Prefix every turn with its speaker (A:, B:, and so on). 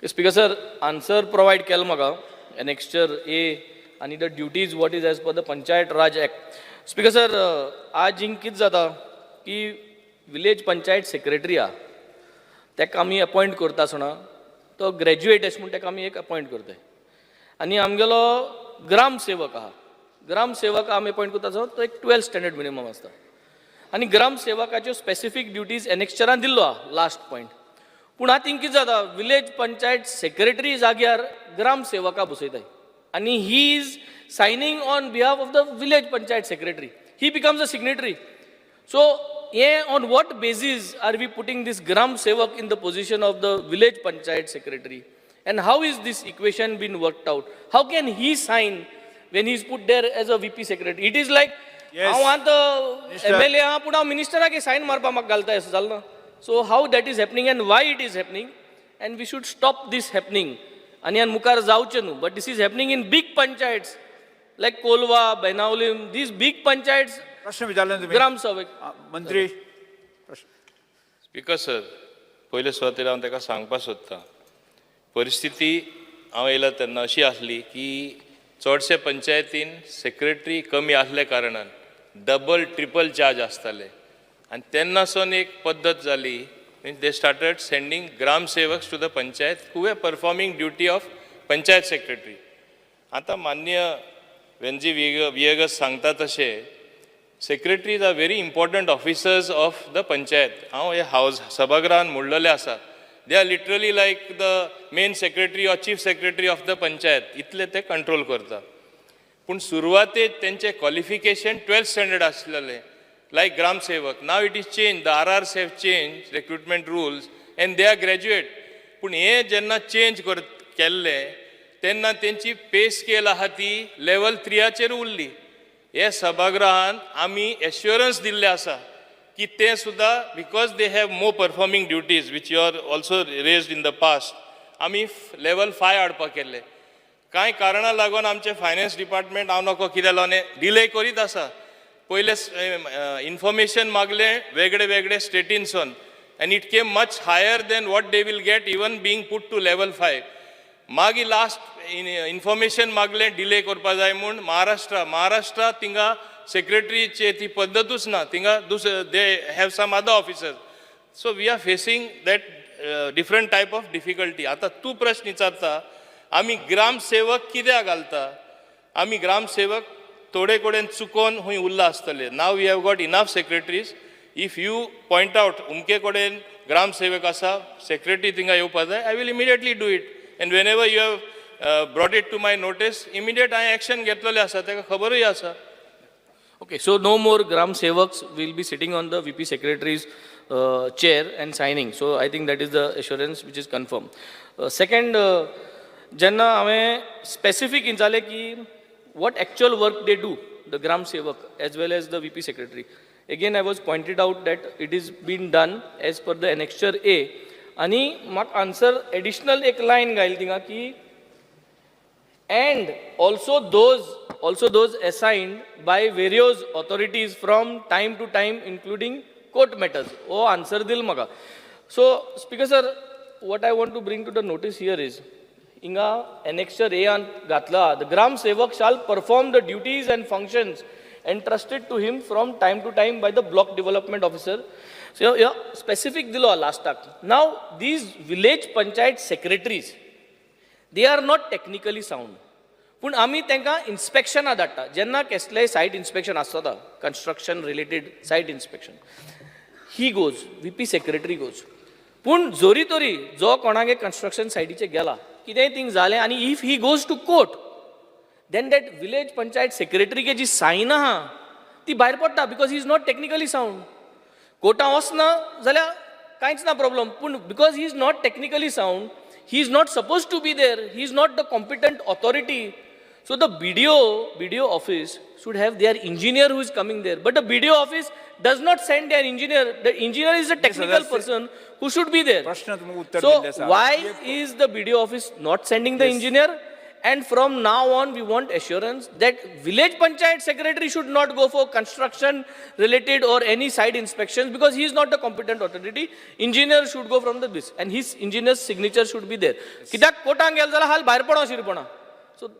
A: Speaker sir, answer provide केलो म्हाका annexure ए आनी the duties what is as per the Panchayat Raj Act. Speaker sir, आज हिंग कितें जाता की विलेज पंचायत सेक्रेटरी आहा, ताका आमी अपॉयंट करता आसतना तो ग्रॅज्युएट अशें म्हूण ताका आमी एक अपॉयंट करताय आनी आमगेलो ग्रामसेवक आहा, ग्रामसेवक आमी अपॉयंट करता आसतना तो एक 12th standard minimum आसता आनी ग्रामसेवकाच्यो स्पेसिफीक ड्युटीज एनेक्स्चरान दिल्लो आहा लास्ट पॉयंट. पूण आतां हिंग कितें जाता, विलेज पंचायत सेक्रेटरी जाग्यार ग्रामसेवका बसयताय आनी he is signing on behalf of the village panchayat secretary. He becomes a signatory. So हे on what basis are we putting this Gram Sevak in the position of the village panchayat secretary, and how is this equation been worked out? How can he sign when he is put there as a VP secretary? It is like हांव आतां
B: Minister.
A: MLA आहा, पूण हांव मिनिस्टराक sign मारपा म्हाका घालता, अशें जालें ना. So how that is happening and why it is happening? And we should stop this happening आनी आनी मुखार जावचें न्हू. But this is happening in big panchayats like Colva, Benaulim, these big panchayats.
B: प्रश्न विचारले ना तुम्ही.
A: ग्रामसेवक.
B: मंत्री.
C: स्पीकर सर, पयले सुवातेर हांव ताका सांगपाक सोदतां, परिस्थिती हांव येयला तेन्ना अशी आसली की चडशे पंचायतीन सेक्रेटरी कमी आसल्या कारणान डबल ट्रिपल चार्ज आसताले आनी तेन्नासून एक पद्दत जाली, means they started sending Gram Sevaks to the panchayat who were performing duty of panchayat secretary. आतां मान्य वेंजी वियगस सांगता तशें, secretaries are very important officers of the panchayat. हांव हे हावज सभागृहान म्हणलेलें आसा, they are literally like the main secretary or chief secretary of the panchayat, इतले ते control करता. पूण सुरवातेक तेंचें क्वॉलिफिकेशन 12th standard आसलेलें लायक ग्रामसेवक. Now it is change, the RRs have change recruitment rules and they are graduate. पूण हें जेन्ना चेंज कर केल्लें तेन्ना तेंची पे स्केल आहा ती लेवल 3याचेर उरली. हे सभागृहान आमी एश्युरन्स दिल्लें आसा की ते सुद्दां, because they have more performing duties which you are also raised in the past, आमी लेवल 5 हाडपाक केल्ले. कांय कारणां लागून आमचें फायनान्स डिपार्टमेंट हांव नको कितें लागून डिले करीत आसा. पयलें इन्फॉर्मेशन मागलें वेगळे वेगळे स्टेटीनसून and it came much higher than what they will get even being put to level 5. मागीर लास्ट इन्फॉर्मेशन मागलें डिले करपा जाय म्हूण महाराष्ट्रा. महाराष्ट्रा थिंगा सेक्रेटरीचे ती पद्दतूच ना थिंगा, दुसरे, they have some other officers. So we are facing that different type of difficulty. आतां तूं प्रश्न विचारता, आमी ग्रामसेवक कित्याक घालता? आमी ग्रामसेवक थोडे कडेन चुकोन खंय उरला आसतले. Now we have got enough secretaries. If you point out उमके कडेन ग्रामसेवक आसा, सेक्रेटरी थिंगा येवपा जाय, I will immediately do it. And whenever you have brought it to my notice, immediate हांवें एक्शन घेतलेलें आसा, ताका खबरूय आसा.
A: Okay, so no more Gram Sevaks will be sitting on the VP Secretary's chair and signing. So I think that is the assurance which is confirmed. Second, जेन्ना हांवें specific विचारलें की what actual work they do, the Gram Sevak as well as the VP Secretary, again I was pointed out that it is been done as per the annexure A. आनी म्हाका answer additional एक line घायली थिंगा की and also those assigned by various authorities from time to time, including court matters. हो answer दिल म्हाका. So Speaker sir, what I want to bring to the notice here is हिंगा annexure ए आन घातला, the Gram Sevak shall perform the duties and functions entrusted to him from time to time by the block development officer. So yeah, specific दिलो लास्टाक. Now these village panchayat secretaries, they are not technically sound, पूण आमी तांकां इन्स्पेक्शनां धाडटा. जेन्ना कसलेय site inspection आसता, construction related site inspection, he goes, VP secretary goes. पूण जोरी तरी जो कोणागे कन्स्ट्रक्शन सायटीचेर गेला, कितेंय थिंग जालें आनी if he goes to court, then that village panchayat सेक्रेटरीगे ji Sion आहा ती भायर पडटा, because he is not technically sound. कोर्टान वचना जाल्यार कांयच ना प्रॉब्लम, पूण because he is not technically sound, he is not suppose to be there, he is not the competent authority. So the BDO office should have their engineer who is coming there. But the BDO office does not send their engineer. The engineer is a technical
B: सदस्य-
A: person who should be there.
B: प्रश्न तुमकां उत्तर
A: So
B: दिल्लें आसा.
A: Why is the BDO office not sending the engineer? And from now on we want assurance that village panchayat secretary should not go for construction related or any site inspection, because he is not the competent authority. Engineer should go from the this, and his engineer signature should be there. कित्याक कोर्टान गेले जाल्यार हाल भायर पडो शिरपणा. So